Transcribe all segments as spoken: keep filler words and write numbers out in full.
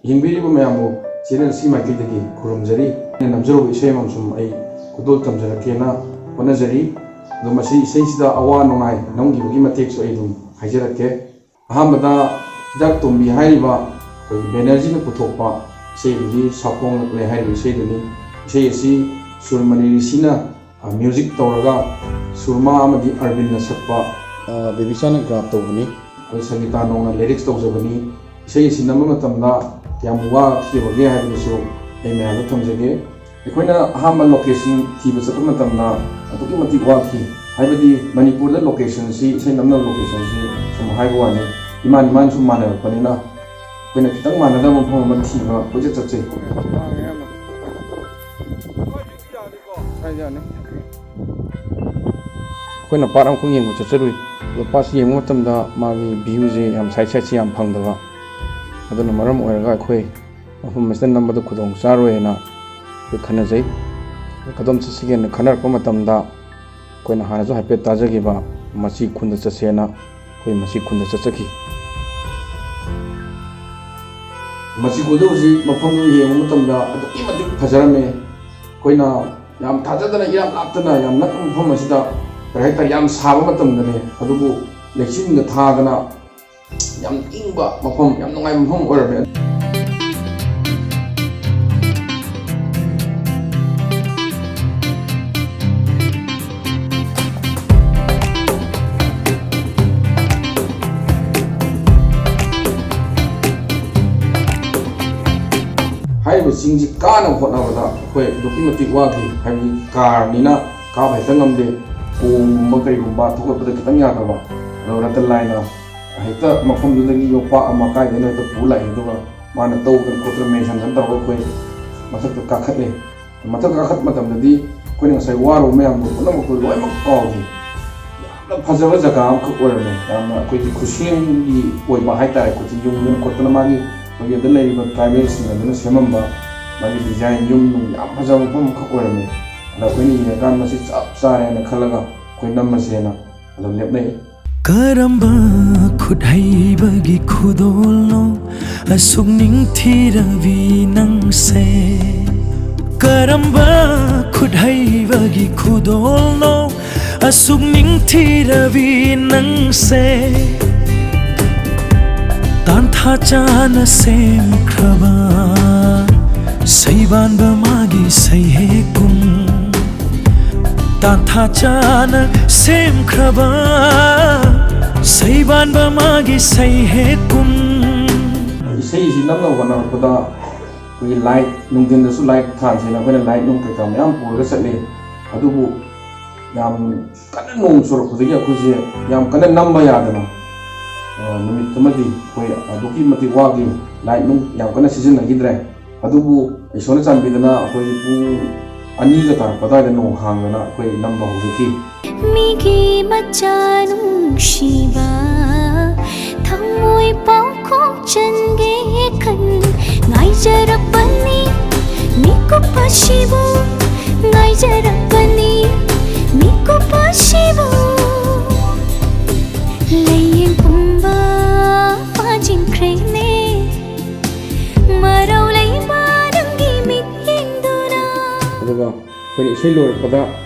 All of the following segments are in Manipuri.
ꯌꯦꯡꯕꯤꯔꯤꯕ ꯃꯌꯥꯝꯕꯨ ꯆꯦꯅꯦꯜ ꯁꯤ ꯃꯥꯏꯀꯩꯗꯒꯤ ꯈꯨꯔꯨꯝꯖꯔꯤ꯫ ꯑꯩꯅ ꯅꯝꯖꯔꯨꯕ ꯏꯁꯩ ꯑꯃꯃꯝ ꯁꯨꯝ ꯑꯩ ꯈꯨꯗꯣꯜ ꯇꯝꯖꯔꯛꯀꯦꯅ ꯍꯣꯠꯅꯖꯔꯤ꯫ ꯑꯗꯣ ꯃꯁꯤ ꯏꯁꯩꯁꯤꯗ ꯑꯋꯥ ꯅꯨꯡꯉꯥꯏ ꯅꯝꯈꯤꯕꯒꯤ ꯃꯇꯦꯛꯁꯨ ꯑꯩ ꯑꯗꯨꯝ ꯍꯥꯏꯖꯔꯛꯀꯦ꯫ ꯑꯍꯥꯟꯕꯗ ꯍꯤꯗꯥꯛ ꯇꯣꯝꯕꯤ ꯍꯥꯏꯔꯤꯕ ꯑꯩꯈꯣꯏꯒꯤ ꯕꯦꯅꯔꯖꯤꯅ ꯄꯨꯊꯣꯛꯄ ꯏꯁꯩ ꯑꯗꯨꯗꯤ ꯁꯥꯐꯣꯡ ꯂꯩ ꯍꯥꯏꯔꯤꯕ ꯏꯁꯩꯗꯨꯅꯤ꯫ ꯏꯁꯩ ꯑꯁꯤ ꯁꯨꯔꯃꯅꯤ ꯔꯤꯁꯤꯅ, ꯑ, ꯃ꯭ꯌꯨꯖꯤꯛ ꯇꯧꯔꯒ ꯁꯨꯔꯃꯥ ꯑꯃꯗꯤ ꯑꯔꯕꯤꯟꯅ ꯁꯛꯄ, ꯑ, ꯕꯦꯕꯤꯆꯥꯅ ꯒ꯭ꯔꯥꯞ ꯇꯧꯕꯅꯤ꯫ ꯑꯩꯈꯣꯏ ꯁꯪꯒꯤꯇꯥ ꯅꯣꯡꯅ ꯂꯤꯔꯤꯛꯁ ꯇꯧꯖꯕꯅꯤ꯫ ꯏꯁꯩ ꯑꯁꯤ ꯅꯝꯕ ꯃꯇꯝꯗ ꯀꯌꯥꯝ ꯋꯥꯈꯤꯕꯒꯦ ꯍꯥꯏꯕꯗꯨꯁꯨ ꯑꯩ ꯃꯌꯥꯝꯗ ꯊꯝꯖꯒꯦ꯫ ꯑꯩꯈꯣꯏꯅ ꯑꯍꯥꯟꯕ ꯂꯣꯀꯦꯁꯟ ꯊꯤꯕ ꯆꯠꯄ ꯃꯇꯝꯗ ꯑꯗꯨꯛꯀꯤ ꯃꯇꯤꯛ ꯋꯥꯈꯤ꯫ ꯍꯥꯏꯕꯗꯤ ꯃꯅꯤꯄꯨꯔꯗ ꯂꯣꯀꯦꯁꯟꯁꯤ, ꯏꯁꯩ ꯅꯝꯅꯕ ꯂꯣꯀꯦꯁꯟꯁꯤ ꯁꯨꯝ ꯍꯥꯏꯕ ꯋꯥꯅꯤ, ꯏꯃꯥꯟ ꯏꯃꯥꯟ ꯁꯨꯝ ꯃꯥꯟꯅꯔꯛꯄꯅꯤꯅ ꯑꯩꯈꯣꯏꯅ ꯈꯤꯇꯪ ꯃꯥꯟꯅꯗꯕ ꯃꯐꯝ ꯑꯃ ꯊꯤꯕ ꯀꯣꯏꯆꯠ ꯆꯠꯆꯩ꯫ ꯑꯩꯈꯣꯏꯅ ꯄꯥꯠ ꯑꯃꯈꯛ ꯌꯦꯡꯕ ꯆꯠꯆꯔꯨꯏ꯫ ꯑꯗꯣ ꯄꯥꯠꯁꯤ ꯌꯦꯡꯕ ꯃꯇꯝꯗ ꯃꯥꯒꯤ ꯚ꯭ꯌꯨꯁꯦ ꯌꯥꯝ, ꯁꯥꯏꯠ ꯁꯥꯏꯠꯁꯤ ꯌꯥꯝ ꯐꯪꯗꯕ, ꯑꯗꯨꯅ ꯃꯔꯝ ꯑꯣꯏꯔꯒ ꯑꯩꯈꯣꯏ ꯃꯐꯝ ꯑꯁꯤꯗ ꯅꯝꯕꯗ ꯈꯨꯗꯣꯡ ꯆꯥꯔꯣꯏꯅ ꯑꯩꯈꯣꯏ ꯈꯟꯅꯖꯩ꯫ ꯀꯗꯣꯝ ꯆꯠꯁꯤꯒꯦꯅ ꯈꯟꯅꯔꯛꯄ ꯃꯇꯝꯗ ꯑꯩꯈꯣꯏꯅ ꯍꯥꯟꯅꯁꯨ ꯍꯥꯏꯐꯦꯠ ꯇꯥꯖꯈꯤꯕ ꯃꯆꯤ ꯈꯨꯟꯗ ꯆꯠꯁꯦꯅ ꯑꯩꯈꯣꯏ ꯃꯆꯤ ꯈꯨꯟꯗ ꯆꯠꯆꯈꯤ꯫ ꯃꯆꯤ ꯈꯨꯟꯗ ꯍꯧꯖꯤꯛ ꯃꯐꯝꯗꯨ ꯌꯦꯡꯕ ꯃꯇꯝꯗ ꯑꯗꯨꯛꯀꯤ ꯃꯇꯤꯛ ꯐꯖꯔꯝꯃꯦ꯫ ꯑꯩꯈꯣꯏꯅ ꯌꯥꯝ ꯊꯥꯖꯗꯅ, ꯏꯔꯥꯞ ꯂꯥꯞꯇꯅ ꯌꯥꯝ ꯅꯛꯄ ꯃꯐꯝ ꯑꯁꯤꯗ, ꯀꯔꯤ ꯍꯥꯏꯇꯥꯔꯦ, ꯌꯥꯝ ꯁꯥꯕ ꯃꯇꯝꯗꯅꯦ, ꯑꯗꯨꯕꯨ ꯂꯩꯆꯤꯟꯒ ꯊꯥꯗꯅ ꯌꯥꯝ ꯏꯪꯕ ꯃꯐꯝ, ꯌꯥꯝ ꯅꯨꯡꯉꯥꯏꯕ ꯃꯐꯝ ꯑꯣꯏꯔꯝꯃꯦ꯫ ꯍꯥꯏꯔꯤꯕ ꯆꯤꯡꯁꯤ ꯀꯥꯅꯕ ꯍꯣꯠꯅꯕꯗ ꯑꯩꯈꯣꯏ ꯑꯗꯨꯛꯀꯤ ꯃꯇꯤꯛ ꯋꯥꯈꯤ꯫ ꯍꯥꯏꯕꯗꯤ ꯀꯥꯔꯅꯤꯅ ꯀꯥꯕ ꯍꯦꯛꯇ ꯉꯝꯗꯦ, ꯊꯣꯡꯒꯨꯝꯕ ꯀꯔꯤꯒꯨꯝꯕ ꯊꯧꯒꯠꯄꯗ ꯈꯤꯇꯪ ꯌꯥꯗꯕ꯫ ꯑꯗꯣ ꯔꯇꯟ ꯂꯥꯏꯅ ꯍꯦꯛꯇ ꯃꯐꯝꯗꯨꯗꯒꯤ ꯌꯣꯄꯥꯛ ꯑꯃ ꯀꯥꯏꯗꯩꯅꯣ ꯍꯦꯛꯇ ꯄꯨ ꯂꯥꯛꯑꯦ, ꯑꯗꯨꯒ ꯃꯥꯅ ꯇꯧꯗꯅ ꯈꯣꯠꯇꯅ ꯃꯦꯟꯁꯟꯗꯅ ꯇꯧꯔꯒ ꯑꯩꯈꯣꯏ ꯃꯊꯛꯇ ꯀꯥꯈꯠꯂꯦ꯫ ꯃꯊꯛ ꯀꯥꯈꯠꯄ ꯃꯇꯝꯗꯗꯤ ꯑꯩꯈꯣꯏꯅ ꯉꯁꯥꯏ ꯋꯥꯔꯨꯕ ꯃꯌꯥꯝꯗꯣ ꯄꯨꯝꯅꯃꯛꯇꯣ ꯂꯣꯏꯅꯃꯛ ꯀꯥꯎꯈꯤ꯫ ꯌꯥꯝꯅ ꯐꯖꯕ ꯖꯒꯥ ꯑꯃꯈꯛ ꯑꯣꯏꯔꯝꯃꯦ꯫ ꯌꯥꯝꯅ ꯑꯩꯈꯣꯏꯒꯤ ꯈꯨꯠꯁꯦꯝꯒꯤ ꯑꯣꯏꯕ ꯍꯥꯏꯇꯥꯔꯦ, ꯈꯨꯠꯁꯦꯝ ꯌꯨꯝꯗꯅ ꯈꯣꯠꯇꯅ ꯃꯥꯒꯤ, ꯑꯩꯈꯣꯏꯒꯤ ꯑꯗꯨ ꯂꯩꯔꯤꯕ ꯇ꯭ꯔꯥꯏꯕꯦꯜꯁꯤꯡ ꯑꯗꯨꯅ ꯁꯦꯝꯃꯝꯕ ꯃꯥꯒꯤ ꯗꯤꯖꯥꯏꯟ, ꯌꯨꯝ ꯅꯨꯡ ꯌꯥꯝ ꯐꯖꯕ ꯃꯐꯝ ꯑꯃꯈꯛ ꯑꯣꯏꯔꯝꯃꯦ꯫ ꯑꯗ ꯑꯩꯈꯣꯏꯅ ꯌꯦꯡꯉꯀꯥꯟꯗ ꯃꯁꯤ ꯆꯞ ꯆꯥꯔꯦꯅ ꯈꯜꯂꯒ ꯑꯩꯈꯣꯏ ꯅꯝꯃꯁꯦꯅ ꯑꯗꯨꯝ ꯂꯦꯞꯅꯩ꯫ ꯀꯔꯝꯕ ꯈꯨꯠ ꯍꯩꯕꯒꯤ ꯈꯨꯗꯣꯜꯅꯣ ꯑꯁꯨꯛ ꯅꯤꯡꯊꯤꯔꯕꯤ ꯅꯪꯁꯦ? ꯀꯔꯝꯕ ꯈꯨꯠ ꯍꯩꯕꯒꯤ ꯈꯨꯗꯣꯜꯅꯣ ꯑꯁꯨꯛ ꯅꯤꯡꯊꯤꯔꯕꯤ ꯅꯪꯁꯦ? ꯇꯥꯟꯊꯥ ꯆꯥꯅ ꯁꯦꯝꯈ꯭ꯔꯕ ꯁꯩꯕꯥꯟꯕ ꯃꯥꯒꯤ ꯁꯩꯍꯦꯛꯀꯨꯝ, ꯇꯥꯟꯊꯥ ꯆꯥꯅ ꯁꯦꯝꯈ꯭ꯔꯕ ꯁꯩꯕꯥꯟꯕ ꯃꯥꯒꯤ ꯁꯩꯍꯦꯛꯀꯨꯝ꯫ ꯏꯁꯩꯁꯤ ꯅꯝꯅꯕ ꯍꯣꯠꯅꯔꯛꯄꯗ ꯑꯩꯈꯣꯏꯒꯤ ꯂꯥꯏꯠ, ꯅꯨꯡꯊꯤꯟꯗꯁꯨ ꯂꯥꯏꯠ ꯊꯥꯟꯁꯦꯅ ꯑꯩꯈꯣꯏꯅ ꯂꯥꯏꯠ ꯅꯨꯡ ꯀꯩꯀꯥ ꯃꯌꯥꯝ ꯄꯨꯔꯒ ꯆꯠꯂꯤ꯫ ꯑꯗꯨꯕꯨ ꯌꯥꯝ ꯀꯟꯅ ꯅꯣꯡ ꯆꯨꯔꯛꯄꯗꯒꯤ ꯑꯩꯈꯣꯏꯁꯦ ꯌꯥꯝ ꯀꯟꯅ ꯅꯝꯕ ꯌꯥꯗꯅ, ꯑ, ꯅꯨꯃꯤꯠ ꯑꯃꯗꯤ ꯑꯩꯈꯣꯏ ꯑꯗꯨꯛꯀꯤ ꯃꯇꯤꯛ ꯋꯥꯈꯤ꯫ ꯂꯥꯏꯠ ꯅꯨꯡ ꯌꯥꯝ ꯀꯟꯅ ꯁꯤꯖꯤꯟꯅꯈꯤꯗ꯭ꯔꯦ꯫ ꯑꯗꯨꯕꯨ ꯏꯁꯣꯔꯅ ꯆꯥꯟꯕꯤꯗꯅ ꯑꯩꯈꯣꯏꯒꯤ ꯄꯨꯡ ꯑꯅꯤꯒ ꯇꯥꯔꯛꯄ ꯑꯗꯨꯋꯥꯏꯗ ꯅꯣꯡ ꯍꯥꯡꯗꯅ ꯑꯩꯈꯣꯏ ꯅꯝꯕ ꯍꯧꯖꯈꯤ꯫ ꯃꯤꯒꯤ ꯃꯆꯥ ꯅꯨꯡꯁꯤꯕ, ꯊꯃꯣꯏ ꯄꯥꯎꯈꯣꯡ ꯆꯟꯒꯦ ꯈꯟ ꯉꯥꯏꯖꯔꯛꯄꯅꯤ꯫ ꯃꯤꯀꯨꯞ ꯑꯁꯤꯕꯨ ꯉꯥꯏꯖꯔꯛꯄꯅꯤ꯫ ꯃꯤꯀꯨꯞ ꯑꯁꯤꯕꯨ ꯂꯩꯌꯦꯡ ꯄꯨꯝꯕ ꯐꯥꯖꯤꯟꯈ꯭ꯔꯦꯅꯦ꯫ ꯃꯔꯧ ꯂꯩꯕ ꯅꯪꯒꯤ ꯃꯤꯠꯌꯦꯡꯗꯨꯅ꯫ ꯑꯗꯨꯒ ꯑꯩꯈꯣꯏꯅ ꯏꯁꯩ ꯂꯣꯏꯔꯛꯄꯗ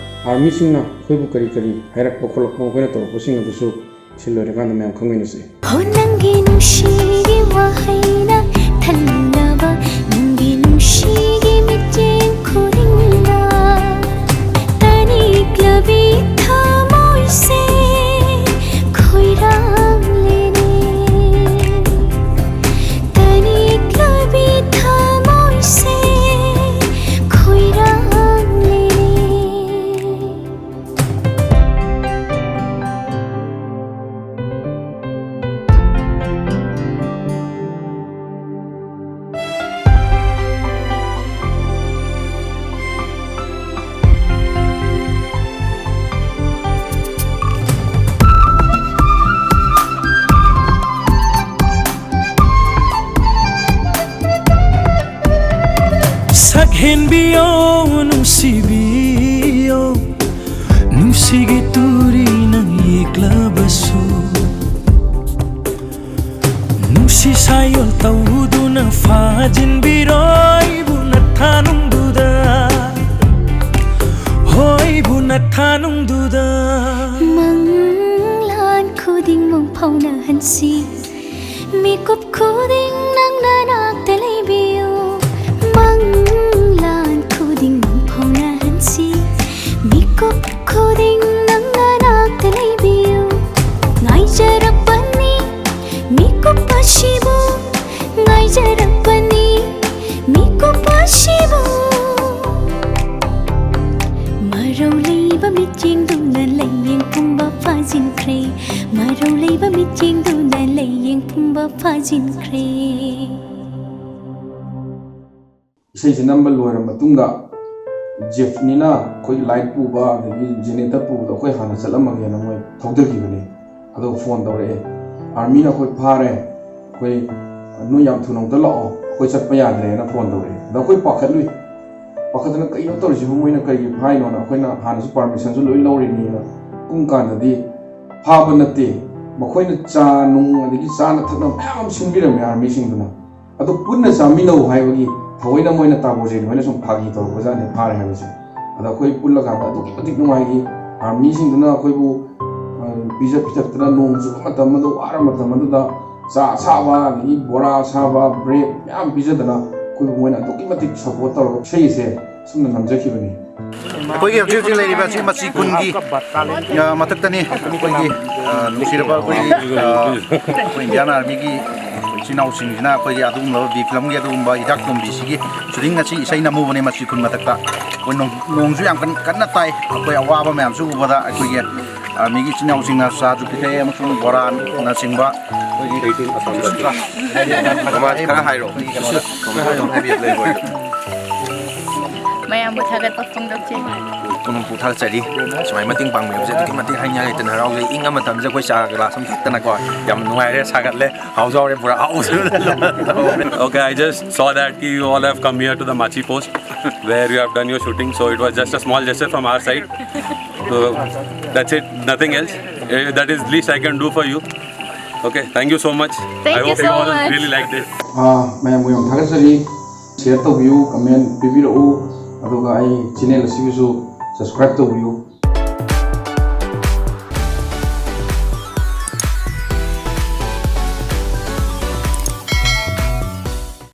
ꯑꯥꯔꯃꯤꯁꯤꯡꯅ ꯑꯩꯈꯣꯏꯕꯨ ꯀꯔꯤ ꯀꯔꯤ ꯍꯥꯏꯔꯛꯄ ꯈꯣꯠꯂꯛꯄ, ꯃꯈꯣꯏꯅ ꯇꯧꯔꯛꯄꯁꯤꯡ ꯑꯗꯨꯁꯨ ꯏꯁꯩ ꯂꯣꯏꯔꯀꯥꯟꯗ ꯃꯌꯥꯝ ꯈꯪꯃꯤꯟꯅꯁꯤ꯫ ꯍꯣ ꯅꯪꯒꯤ ꯅꯨꯡꯁꯤꯒꯤ ꯋꯥꯍꯩꯅ ꯊꯜꯂꯕ, ꯅꯪꯒꯤ ꯅꯨꯡꯁꯤꯒꯤ ꯃꯤꯠꯌꯦꯡ ꯈꯨꯗꯤꯡꯅ ꯇꯅꯤꯛꯂꯕꯤ ꯊꯃꯣꯏꯁꯦ ꯈꯣꯏꯔꯥꯡꯂꯦꯅꯦ꯫ ꯇꯅꯤꯛꯂꯕꯤ ꯊꯃꯣꯏꯁꯦ ꯈꯣꯏꯔꯥꯡꯂꯦꯅꯦ꯫ ꯁꯛ ꯍꯦꯟꯕꯤꯌꯣ, ꯅꯨꯡꯁꯤꯕꯤꯌꯣ, ꯅꯨꯡꯁꯤꯒꯤ ꯇꯨꯔꯤ ꯅꯪ ꯌꯦꯛꯂꯕꯁꯨ꯫ ꯇꯥꯌꯣꯜ ꯇꯧꯗꯨꯅ ꯐꯥꯖꯤꯟꯕꯤꯔꯣ ꯑꯩꯕꯨ ꯅꯊꯥꯅꯨꯡꯗꯨꯗ, ꯍꯣ ꯑꯩꯕꯨ ꯅꯊꯥꯅꯨꯡꯗꯨꯗ꯫ ꯃꯪꯂꯥꯟ ꯈꯨꯗꯤꯡꯃꯛ ꯐꯥꯎꯅꯍꯟꯁꯤ, ꯃꯤꯀꯨꯞ ꯈꯨꯗꯤꯡ ꯅꯪꯅ ꯅꯥꯛꯇ ꯂꯩꯕꯤꯌꯨ꯫ ꯃꯪꯂꯥꯟ ꯈꯨꯗꯤꯡꯃꯛ ꯐꯥꯎꯅꯍꯟꯁꯤ, ꯃꯤꯀꯨꯞ ꯈꯨꯗꯤꯡ ꯅꯪꯅ ꯅꯥꯛꯇ ꯂꯩꯕꯤꯌꯨ꯫ ꯉꯥꯏꯖꯔꯛꯄꯅꯤ ꯃꯤꯀꯨꯞ ꯑꯁꯤꯕꯨ, ꯉꯥꯏꯖꯔꯛꯄꯅꯤ ꯃꯤꯀꯨꯞ ꯑꯁꯤꯕꯨ꯫ ꯃꯔꯧ ꯂꯩꯕ ꯃꯤꯠꯌꯦꯡꯗꯨꯅ ꯂꯩꯌꯦꯡ ꯄꯨꯝꯕ ꯐꯥꯖꯤꯟꯈ꯭ꯔꯦ, ꯃꯔꯧ ꯂꯩꯕ ꯃꯤꯠꯌꯦꯡꯗꯨꯅ ꯂꯩꯌꯦꯡ ꯄꯨꯝꯕ ꯐꯥꯖꯤꯟꯈ꯭ꯔꯦ꯫ ꯏꯁꯩꯁꯦ ꯅꯝꯕ ꯂꯣꯏꯔ ꯃꯇꯨꯡꯗ ꯖꯤꯞꯅꯤꯅ ꯑꯩꯈꯣꯏ ꯂꯥꯏꯠ ꯄꯨꯕ ꯑꯗꯒꯤ ꯖꯦꯅꯦꯔꯦꯇꯔ ꯄꯨꯕꯗꯣ ꯑꯩꯈꯣꯏ ꯍꯥꯟꯅ ꯆꯠꯂꯝꯃꯒꯦꯅ ꯃꯣꯏ ꯊꯧꯗꯈꯤꯕꯅꯦ꯫ ꯑꯗꯨꯒ ꯐꯣꯟ ꯇꯧꯔꯛꯑꯦ, "ꯑꯥꯔꯃꯤꯅ ꯑꯩꯈꯣꯏ ꯐꯥꯔꯦ, ꯑꯩꯈꯣꯏ ꯅꯣꯏ ꯌꯥꯝ ꯊꯨꯅ ꯑꯃꯨꯛꯇ ꯂꯥꯛꯑꯣ, ꯑꯩꯈꯣꯏ ꯆꯠꯄ ꯌꯥꯗ꯭ꯔꯦꯅ" ꯐꯣꯟ ꯇꯧꯔꯛꯑꯦ꯫ ꯑꯗꯣ ꯑꯩꯈꯣꯏ ꯄꯥꯈꯠꯂꯨꯏ, ꯄꯥꯈꯠꯇꯅ "ꯀꯩꯅꯣ ꯇꯧꯔꯤꯁꯤꯕꯨ, ꯃꯣꯏꯅ ꯀꯩꯒꯤ ꯐꯥꯏꯅꯣꯅ?" ꯑꯩꯈꯣꯏꯅ ꯍꯥꯟꯅꯁꯨ ꯄꯥꯔꯃꯤꯁꯟꯁꯨ ꯂꯣꯏ ꯂꯧꯔꯤꯅꯤꯅ ꯀꯨꯝ ꯀꯥꯟꯗꯗꯤ ꯐꯥꯕ ꯅꯠꯇꯦ, ꯃꯈꯣꯏꯅ ꯆꯥ ꯅꯨꯡ ꯑꯗꯒꯤ ꯆꯥꯅ ꯊꯛꯅꯕ ꯃꯌꯥꯝ ꯑꯃ ꯁꯤꯟꯕꯤꯔꯝꯃꯦ ꯑꯥꯔꯃꯤꯁꯤꯡꯗꯨꯅ꯫ ꯑꯗꯨ ꯄꯨꯟꯅ ꯆꯥꯃꯤꯟꯅꯧ ꯍꯥꯏꯕꯒꯤ ꯊꯑꯣꯏꯅ ꯃꯣꯏꯅ ꯇꯥꯕꯣꯖꯦꯟ ꯍꯣꯏꯅ ꯁꯨꯝ ꯐꯥꯒꯤ ꯇꯧꯔꯛꯄꯖꯥꯠꯅꯤ ꯐꯥꯔꯦ ꯍꯥꯏꯕꯁꯦ꯫ ꯑꯗ ꯑꯩꯈꯣꯏ ꯄꯨꯜꯂꯀꯥꯟꯗ ꯑꯗꯨꯛꯀꯤ ꯃꯇꯤꯛ ꯅꯨꯡꯉꯥꯏꯈꯤ꯫ ꯑꯥꯔꯃꯤꯁꯤꯡꯗꯨꯅ ꯑꯩꯈꯣꯏꯕꯨ, ꯑ, ꯄꯤꯖ ꯄꯤꯊꯛꯇꯅ ꯅꯣꯡ ꯆꯨꯕ ꯃꯇꯝ ꯑꯗꯨ, ꯋꯥꯔꯕ ꯃꯇꯝ ꯑꯗꯨꯗ ꯆꯥ ꯑꯁꯥꯕ ꯑꯗꯒꯤ ꯕꯣꯔꯥ ꯑꯁꯥꯕ, ꯕ꯭ꯔꯦꯗ ꯃꯌꯥꯝ ꯄꯤꯖꯗꯅ ꯑꯩꯈꯣꯏꯕꯨ ꯃꯣꯏꯅ ꯑꯗꯨꯛꯀꯤ ꯃꯇꯤꯛ ꯁꯞꯄꯣꯔꯠ ꯇꯧꯔꯒ ꯏꯁꯩꯁꯦ ꯁꯨꯝꯅ ꯅꯝꯖꯈꯤꯕꯅꯤ꯫ ꯑꯩꯈꯣꯏꯒꯤ ꯍꯧꯖꯤꯛ ꯍꯧꯖꯤꯛ ꯂꯩꯔꯤꯕ ꯑꯁꯤ ꯃꯆꯤ ꯈꯨꯟꯒꯤ, ꯑ, ꯃꯊꯛꯇꯅꯤ꯫ ꯑꯩꯈꯣꯏꯒꯤ, ꯑ, ꯅꯨꯡꯁꯤꯔꯕ ꯑꯩꯈꯣꯏꯒꯤ, ꯑ, ꯑꯩꯈꯣꯏ ꯏꯟꯗꯤꯌꯥꯟ ꯑꯥꯔꯃꯤꯒꯤ ꯏꯆꯤꯟ ꯏꯅꯥꯎꯁꯤꯡꯁꯤꯅ ꯑꯩꯈꯣꯏꯒꯤ ꯑꯗꯨꯒꯨꯝꯂꯕ ꯕꯤ ꯐꯤꯂꯝꯒꯤ ꯑꯗꯨꯒꯨꯝꯕ ꯍꯤꯗꯥꯛ ꯇꯣꯝꯕꯤꯁꯤꯒꯤ ꯁꯨꯇꯤꯡ ꯉꯁꯤ ꯏꯁꯩ ꯅꯝꯃꯨꯕꯅꯦ ꯃꯆꯤ ꯈꯨꯟ ꯃꯊꯛꯇ꯫ ꯑꯩꯈꯣꯏ ꯅꯣꯡ-, ꯅꯣꯡꯁꯨ ꯌꯥꯝ ꯀꯟ-, ꯀꯟꯅ ꯇꯥꯏ꯫ ꯑꯩꯈꯣꯏ ꯑꯋꯥꯕ ꯃꯌꯥꯝꯁꯨ ꯎꯕꯗ ꯑꯩꯈꯣꯏꯒꯤ ꯑꯥꯔꯃꯤꯒꯤ ꯏꯆꯤꯟ ꯏꯅꯥꯎꯁꯤꯡꯅ ꯆꯥꯁꯨ ꯄꯤꯊꯛꯑꯦ ꯑꯃꯁꯨꯡ ꯕꯣꯔꯥꯅꯆꯤꯡꯕ ꯑꯩꯈꯣꯏꯒꯤ ꯃꯃꯥ ꯈꯔ ꯍꯥꯏꯔꯣ꯫ ꯃꯌꯥꯝꯕꯨ ꯊꯥꯒꯠꯄ ꯐꯣꯡꯗꯣꯛꯆꯔꯤ꯫ ꯄꯨꯝꯅꯃꯛꯄꯨ ꯊꯥꯒꯠꯆꯔꯤ꯫ ꯁꯨꯃꯥꯏꯅ ꯃꯇꯦꯡ ꯄꯥꯡꯕꯤꯕꯁꯦ ꯑꯗꯨꯛꯀꯤ ꯃꯇꯤꯛ ꯍꯥꯏꯅꯤꯡꯉꯥꯏ ꯂꯩꯇꯅ ꯍꯔꯥꯎꯖꯩ꯫ ꯏꯪꯉ ꯃꯇꯝꯁꯤꯗ ꯑꯩꯈꯣꯏ ꯆꯥ ꯒ꯭ꯂꯥꯁ ꯑꯃ ꯊꯛꯇꯅꯀꯣ ꯌꯥꯝ ꯅꯨꯡꯉꯥꯏꯔꯦ, ꯁꯥꯒꯠꯂꯦ, ꯍꯥꯎꯁꯨ ꯍꯥꯎꯔꯦ, ꯄꯨꯔꯥ ꯍꯥꯎꯁꯨ꯫ Okay, I just saw that you all have come here to the Machi post where you have done your shooting. So it was just a small gesture from our side. So that's it, nothing else. Eh, That is least I can do for you. Okay, thank you so much. Thank I you hope so you all much. Really liked it. ꯑꯥ, ꯃꯌꯥꯝꯕꯨ ꯌꯥꯝ ꯊꯥꯒꯠꯆꯔꯤ꯫ ꯁꯤꯌꯔ ꯇꯧꯕꯤꯌꯨ, ꯀꯃꯦꯟ ꯄꯤꯕꯤꯔꯛꯎ, ꯑꯗꯨꯒ ꯑꯩ ꯆꯦꯅꯦꯜ ꯑꯁꯤꯕꯨꯁꯨ ꯁꯕꯁꯀ꯭ꯔꯥꯏꯕ ꯇꯧꯕꯤꯌꯨ꯫